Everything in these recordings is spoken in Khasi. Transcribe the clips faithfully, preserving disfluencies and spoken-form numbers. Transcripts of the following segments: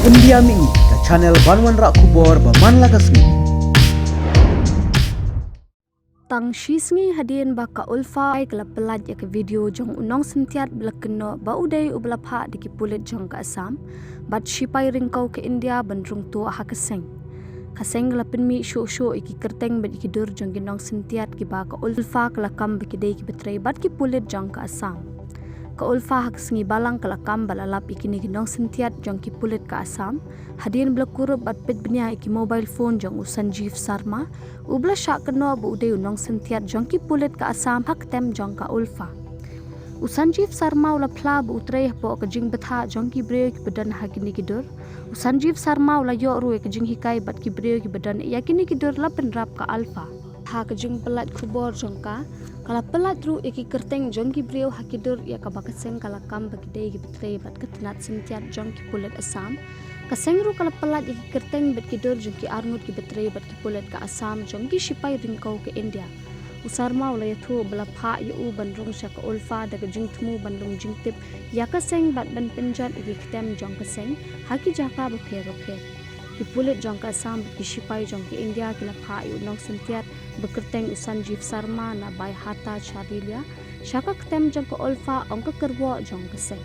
India Mini, ka channel ban wanrah khubor ba man la ka sngi. Tang shi sngi hadien ba ka Ulfa ka la pyllait ïa ka video jong u nongsyntiat ba la kynnoh ba u dei u ba la phah da ki pulit jong ka Assam bad shipai ryngkew ka India ban rung tuh ha ka seng. Ka seng ka la pynmih shuh shuh ïa ki kyrteng bad ïa ki dur jong ki nongsyntiat kiba ka Ulfa ka la kam ba ki dei ki ba trei bad ki pulit jong ka Assam. Ka Ulfa ha ka sngi Balang ka la kam ba la lap ïa kine ki nongsyntiat jong ki pulit ka Assam hadien ba la kurup bad peit bniah ïa ki mobile phone jong u Sanjeev Sharma, u ba la shah kynnoh ba u dei u nongsyntiat jong ki pulit ka Assam ha ka tem jong ka Ulfa. U Sanjeev Sharma u la phla ba u trei hapoh ka jingbthah jong ki briew ki ba don ha kine ki dur. U Sanjeev Sharma u la ïoh ruh ïa ka jinghikai bad ki briew ki ba don ïa kine ki dur la pynrap ka Ulfa. Ha ka jingpyllait khubor jong ka, ka la pyllait ruh ïa ki kyrteng jong ki briew ha ki dur ïa kaba ka seng ka la kam ba ki dei ki ba trei bad ka tnat syntiat jong ki pulit Assam. Ka seng ruh ka la pyllait ïa ki kyrteng bad ki dur jong ki arngut ki ba trei bad ki pulit ka Assam jong ki shipai ryngkew ka India. U Sharma u la ïathuh ba la phah ïa u ban rung sha ka Ulfa da ka jingthmu ban long jingtip ïa ka seng bad ban pynjot ïa ki ktem jong ka seng ha ki jaka bapher bapher. Ki pulit jong ka Assam bad ki shipai jong ka India ki la phah ïa u nongsyntiat ba kyrteng u Sanjeev Sharma na Baihata Charilia sha ka ktem jong ka Ulfa, ong ka kyrwoh jong ka seng.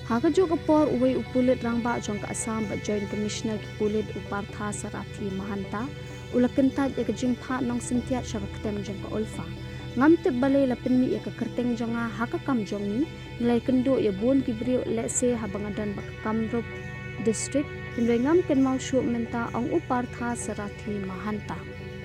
Ha kajuh ka por, uwei u pulit rangbah jong ka Assam bad Joint Commissioner ki pulit u Partha Sarathi Mahanta u la kyntait ïa ka jingphah nongsyntiat sha ka ktem jong ka Ulfa. Ngam tip balei la pynmih ïa ka kyrteng jong nga ha ka kam jong ngi, ngi la ïakynduh ïa bun ki briew lehse haba nga don bad ka Kamrup District, hynrei ngam kynmaw shuh mynta, ong u Partha Sarathi Mahanta.